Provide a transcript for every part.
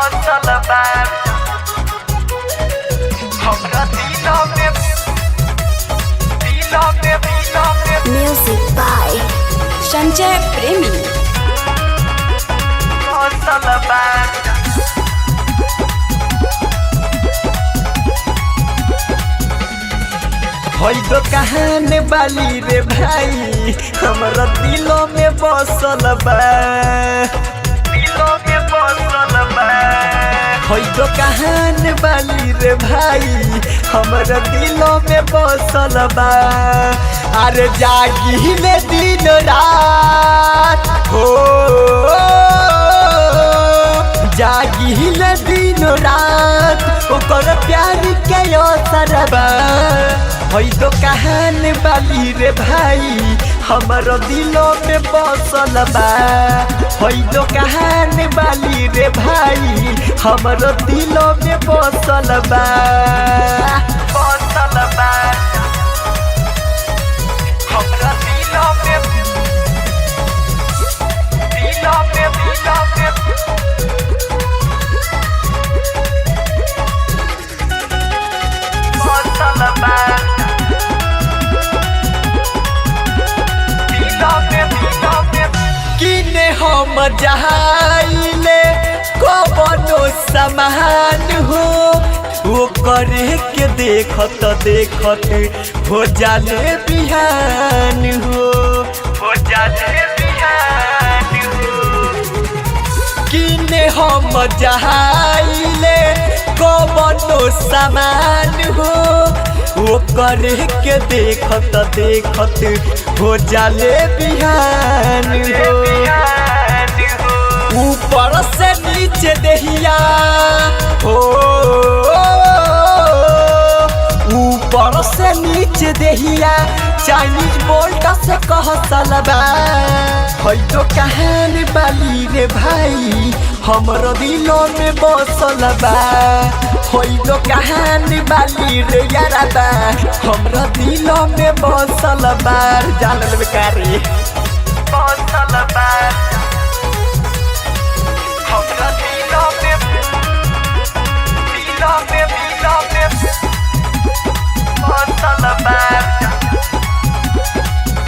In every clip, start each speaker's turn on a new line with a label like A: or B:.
A: बसल बा। हमरा दिल में, दिल में, दिल में।
B: म्यूजिक बाय संजय प्रेमी।
A: बसल बा।
C: हई तो कहान बाली रे भाई, हमरा दिलों में बसल बा।
A: दिलों में बसल बा।
C: हई तो कहान बाली रे भाई, हमरा दिलों में बसल बा। अरे जागी ले दिन रात हो, जागी ले दिन रात, ओकर प्यार के असर बा। हई तो कहान बाली रे भाई, हमर दिलों में बसल बा। हई तो कहान बाली रे भाई, हमर दिलों में बसल बा।
A: बसल बा। हमरा दिलों में, दिलों में, दिलों में बसल बा। दिलों में, दिलों में।
C: किने हम जाइले कवनो सामान हो, वो करे के देखत देखत हो जाले बिहान हो।
A: हो जाले बिहान हो।
C: किने हम जाइले कवनो सामान हो, वो करे के देखत देखत हो जाले बिहान हो।
A: बिहान हो।
C: ऊपर से नीचे दहिया हो, ऊपर से नीचे दहिया, चाइनीज बोल्ट से कह सलबा। हई तो कहान बाली रे भाई, हमर दिलों में बसल बा। हई तो कहान बाली रे यारबा, हमर दिलों में बसल बा। जान लेबे कारी।
A: बसल बा। हमरा दिलों में, दिलों में, दिलों में बसल बा।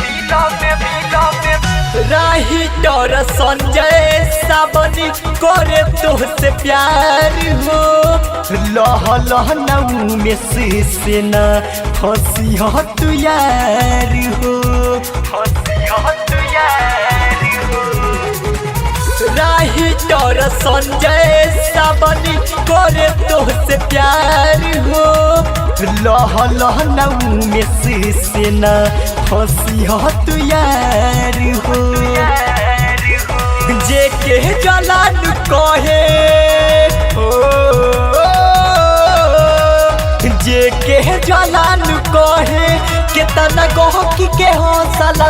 A: दिलों में, दिलों में।
C: राही डर संजय सावनी करे तोहसे प्यार हो, लह लह नऊ में से न फंसी हो तू यार हो।
A: हंसी हो तू यार हो।
C: राही डर संजय सावनी करे तोहसे प्यार हो, लह लह नऊ में से न फंसी हो तू यार हो।
A: यार हो।
C: जे के जलाल कहे हो, जे के जलाल कहे, केतना गहकी के हौसला।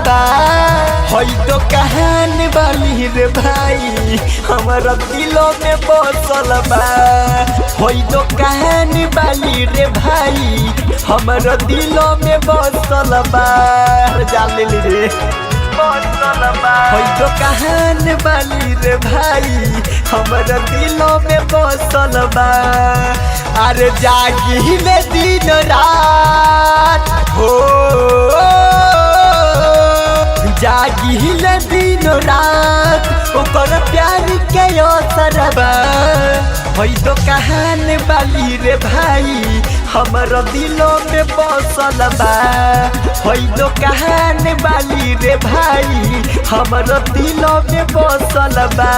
C: हई तो कहान बाली रे भाई, हमरा दिलों में बसल बा। हई तो कहान बाली रे भाई, हमरा दिलों में बसल बा। जान लेली रे।
A: बसल बा।
C: हई तो कहान बाली रे भाई, हमर दिलों में बसल बा। अरे जागी ले दिन रात हो, जागी ले दिन रात, ओकर प्यार के असर बा। हई तो कहान बाली रे भाई, हमर दिलों में बसल बा। हई तो कहान बाली रे भाई, हमर दिलों में बसल बा।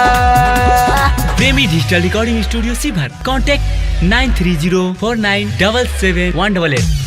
D: Premi digital recording studio Sheohar. Contact 9304977188।